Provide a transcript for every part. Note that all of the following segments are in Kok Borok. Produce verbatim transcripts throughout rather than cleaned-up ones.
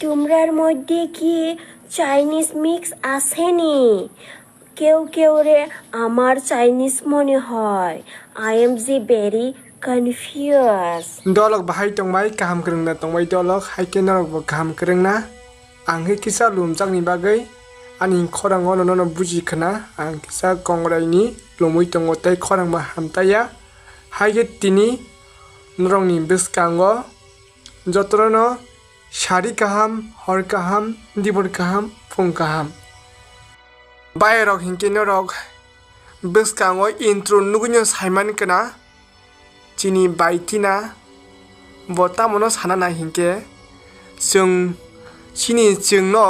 তোমরার মধ্যে কি চাইনিজ মিক্স আসেনি? কেউ কেউ রে আমার চাইনিজ মনে হয়। I am the very confused. Dolok bahai tongbai, kaham kwrwngna tongbai dolok, hai khe norok bo kaham kwrwngna. Ang khe kisa lumjakni bagwi ani khorang ono nono buji khna. Ang kisa kongrai ni lumwi tongo tei khorang bo hamtaya. Hai khe tini norok ni bwskango jotono no sari kaham, hor kaham, dibor kaham, phung kaham. Bayarok hinkhe norok bwskango intro nugwino saiman khna, chini bai Tina bo tamono sana nai hinkhe, chwng chini chwngno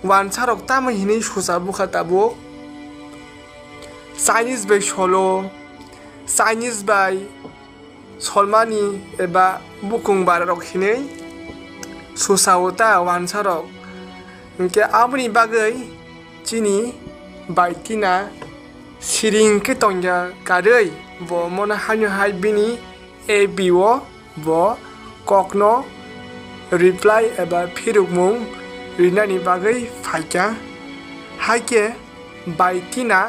wansarok tamo hinwi susa bukha tabuk. Chinese bai solo, Chinese bai solmani eba bukung bararok hinwi susao ta wansarok. Hinkhe aboni bagwi chini bai Tina siring khe tongya karwi bo mono haino hai bini A B o bo kokno reply eba phirukmung rinani bagwi phaikha. Hai khe bai Tina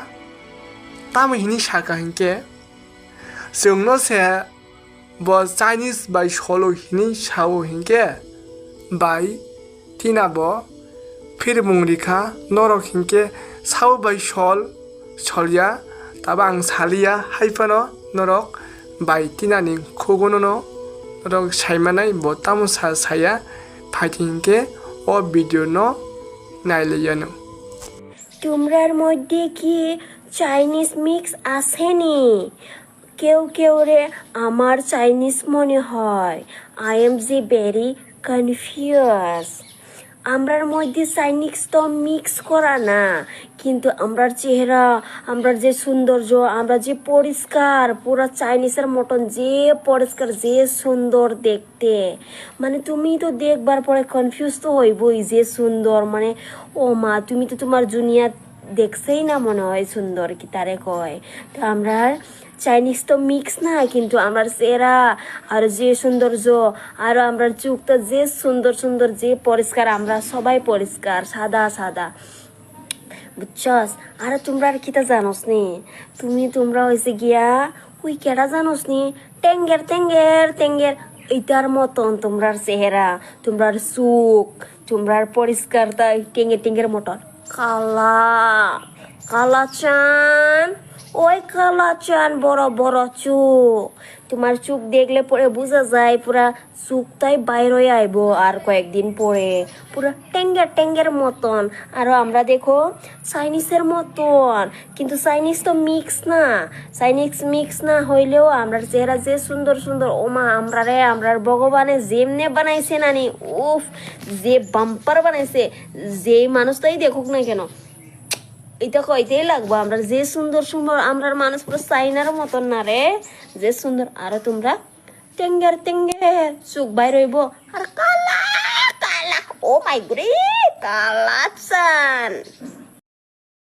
tamo hinwi sakha hinkhe, chwngno se bo Chinese bai solo hinwi sao hinkhe, bai Tina bo phirmung rikha, norok hinkhe sao bai sol, solya, tabo ang saliya, hai phano norok bai Tina ni khugono no norok saimanai bo tamo sa saya, phaidi hinkhe o video no nailaiya no. তোমরার মধ্যে কি Chinese mix আসেনি? কেউ কেউ রে আমার চাইনিজ মনে হয়। I am the very confused. আমরার মধ্যে চাইনিজ তো মিক্স করা না, কিন্তু আমরার চেহারা, আমরার যে সৌন্দর্য, আমরা যে পরিষ্কার, পুরা চাইনিজের মতন যে পরিষ্কার, যে সুন্দর দেখতে। মানে তুমি তো দেখবার পরে কনফিউজ তো হইবই যে সুন্দর, মানে ও মা, তুমি তো তোমার জুনিয়র দেখছেই না মনে হয় সুন্দর কি তারে কয়। তো আমরা চাইনিজ তো মিক্স না, কিন্তু আমরার চেহারা আর যে সৌন্দর্য, আর আমরার চোখটা যে সুন্দর সুন্দর, যে পরিষ্কার, আমরা সবাই পরিষ্কার, সাদা সাদা, বুঝছস? আর তোমরা আর কিতা জানোস নি? তুমি, তোমরা হইছে গিয়া, ওই কেডা জানোস নি? টেঙ্গের টেঙ্গের টেঙ্গের, ইটার মতন তোমরার চেহারা, তোমরার চোখ, তোমরার পরিষ্কারতা টেঙ্গের টেঙ্গের মতন। কালা, কালা চান, ওই কালা চান, বড় বড় চোখ। তোমার চোখ দেখলে পরে বোঝা যায় পুরা চোখটাই বাইরে আইবো আর কয়েকদিন পরে, পুরা টেঙ্গের টেঙ্গের মতন। আরো আমরা দেখো চাইনিজের মতন, কিন্তু চাইনিজ তো মিক্স না। চাইনিজ মিক্স না হইলেও আমরার চেহারা যে সুন্দর সুন্দর, ওমা, আমরারে আমরার ভগবানে যেমনে বানাইছে নানি, উফ, যে বাম্পার বানাইছে, যেই মানুষটাই দেখুক না কেন, এটা কইতেই লাগবো। আমরা যে সুন্দর সুন্দর, আমরার মানুষ পুরো চাইনার মতন না রে, যে সুন্দর। আরো তোমরা টেঙ্গের টেঙ্গের চোখ বাইর হইবো, আর কালা কালা, ও মাই গো রে, কালা চান।